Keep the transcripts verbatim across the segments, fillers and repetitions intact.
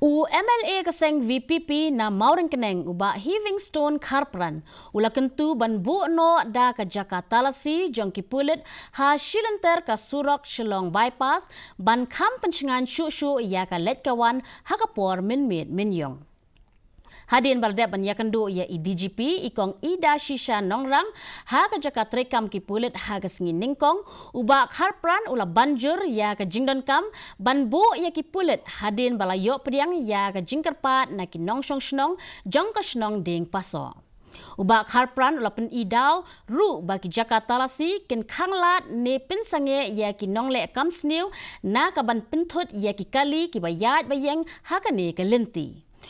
U MLA ka seng VPP na Mawryngkneng, u Bah Heavingstone Kharpran, u la kyntu ban buh noh da ka jaka talasi jong ki pulit ha shilynter ka surok Shillong Bypass, ban kham pynshngaiñ shuh shuh ïa ka leit ka wan ha ka por mynmiet mynïong. Hadien ba la dep ban ïakynduh ïa i DGP, i Kong Idashisha Nongrang, ha ka jaka treikam ki pulit ha ka sngi Nyngkong, u Bah Kharpran u la ban jur ïa ka jingdonkam ban buh ïa ki pulit hadien ba la ïoh pdiang ïa ka jingkyrpad na ki nongshong shnong jong ka shnong Diengpasoh. U Bah Kharpran u la pyni daw ruh ba ki jaka talasi kin khanglad ne pynsangeh ïa ki nongleh kam sniew na ka ban pynthut ïa ki kali kiba ïaid ba ïeng ha kane ka lynti.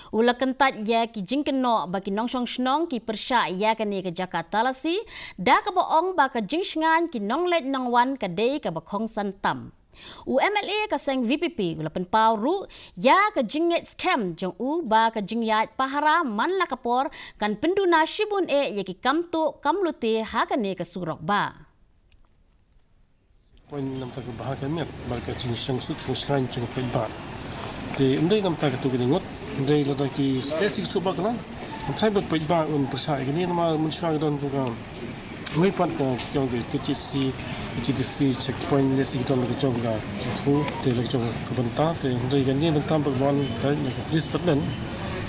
U la kyntait ïa ki jingkynnoh ba ki nongshong shnong ki pyrshah ïa kane ka jaka talasi, da kaba ong ba ka jingshngaiñ ki nongleit nongwan ka dei kaba kongsan tam. U MLA ka seng VPP u la pynpaw ruh ïa ka jingngeit skhem jong u ba ka jingïaid pahara man la ka por kan pynduna shibun eh ïa ki kam tuh kam lute ha kane ka surok bah. Point namar ka bha ka miat bad ka jingsngewsuk sngewsngaiñ jong u paidbah. Te ym dei namar katto katne ngut, ym dei lada ki spesi ki suk ba ka la. Ngan trai bad u paidbah un pyrshah ïa kine namar mynshuwa ka don ka wei pat ka jong ka KHADC, KHADC checkpoint, lehse ki don la ka jong ka, te la ka jong ka bynta, te ym dei kane bynta ba ka wan ka, ka police department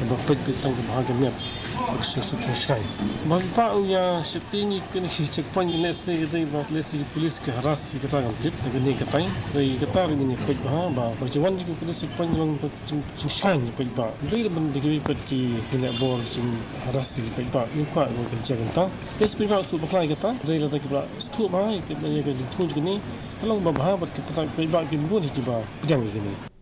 kaba peit beit tang ka bha ka miat. Ka suk suk suk suk. Ba ba u ïa sheptieng ïa kine ki checkpoint, lehse ka dei ba lehse ki police ki harass ïa kata, ngam tip. Te kane ka tai, dei kata ruh ngin ïa peit bha ba ba jingwan jong ki police checkpoint long ba jing, jingsngewsih ïa paidbah. Dei ban dei kiwei pat ki, ki neh bor jing harass ïa ki paidbah. Ngim kwah ba ka jia kata. Lehse paidbah suk bakla ïa kata. Dei lada ki ba suk bha ïa ka, ïa ka jingthmu jong kine. Ka long ba bha bad ki paidbah, paidbah kim bun hi kiba pdiang ïa kine.